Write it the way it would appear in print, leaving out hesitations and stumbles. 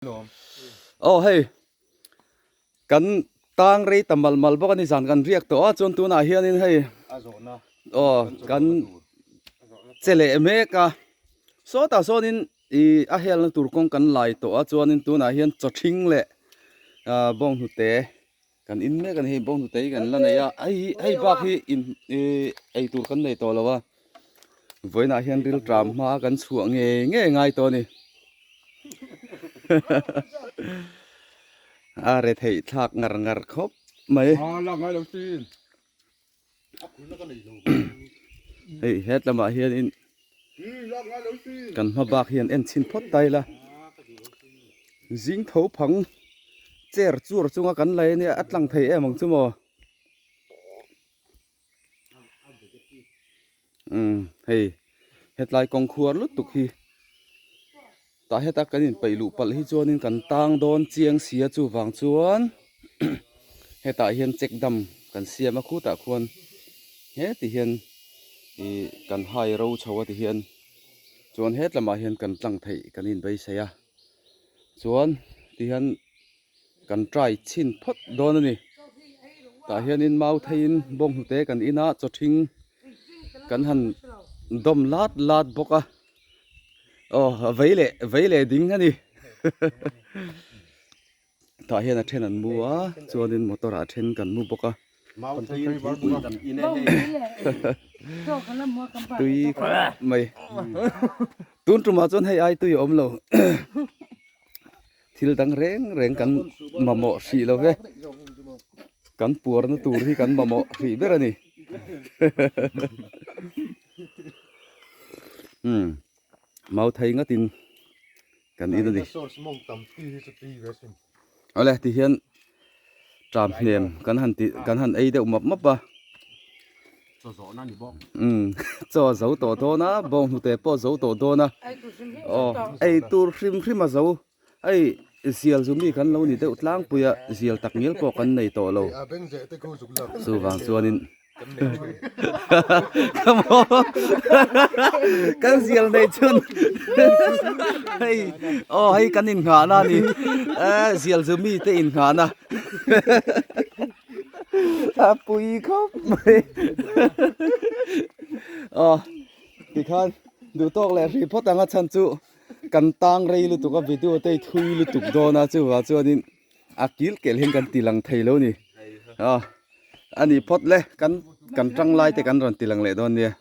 Aw hei kan tang rei ta mal mal bawk a ni zan kan riak tawh a chuan tunah hianin hei aw kan che leh mek a sawtah sawnin ih a helna tur kawng kan lai tawh a chuanin tunah hian chaw thing leh ah bawnghnute Kan in mek a ni hei bawnghnute hi kan la nei a hei hi hei bak hi in ihh ei tur kan nei tawh lo a vawiinah hian rilṭam hma kan chhuah ngei ngei ngai tawh a ni a re theih thlak ngar ngar khawp mai. Hei het lamah hianin kan hma bak hian en chhin phawt ta ila zing tho phang chair chur chunga kan lei ania a tlang thei em ang chu maw umm hei hetlai kawng khuar lutuk hi Tah heta kan inpeih luh palh hi chuanin kan tang dawn chiang sia chuvang chuan hetah hian check dam kan siam a khutah khuan heti hian ih kan hai ro chho a ti hian chuan het lamah hian kan tlang theih kan inbeisei a chuan ti hian kan try chhin phawt dawn a ni tah hianin mau theiin bawnghnute kan in a chaw thing kan han dawm lat lat bawk a aw a vei leh vei leh ding a ni tah hian a then an mu a chuanin motor ah then kan mu bawk a tui mai tun tumah chuan hei ai tui a awm lo. Thil dang reng reng kan mamawh hrih lo ve. Kan puarna tur hi kan mamawh hrih ber a ni. Umm mau thei ngatin kan in a ni. Awle tihian tram hnem kan han ti kan han ei deuh map map a. Chaw zawhna ni bawk. Umm chaw a zo tawh dawn a bawnghnute pawh a zo tawh dawn a. Aw ei tur hrim hrim a zo. Hei zial zu mi kan lo ni deuh tlangpui a zial tak ngial pawh kan nei tawh lo. Chuvang chuanin. Kan zial nei chun hei aw hei kan innghahna a ni zial zu mi te innghahna a pui khawp mai aw tikhan duh tawk leh hrih phawt ang a chhan chu kan tang rei lutuk a video te hi thui lutuk dawn a chuvang chuanin a kil kel hian kan ti lang thei lo ni a ani phawt le kan kan tang lai te kan rawn ti lang leh dawn nia.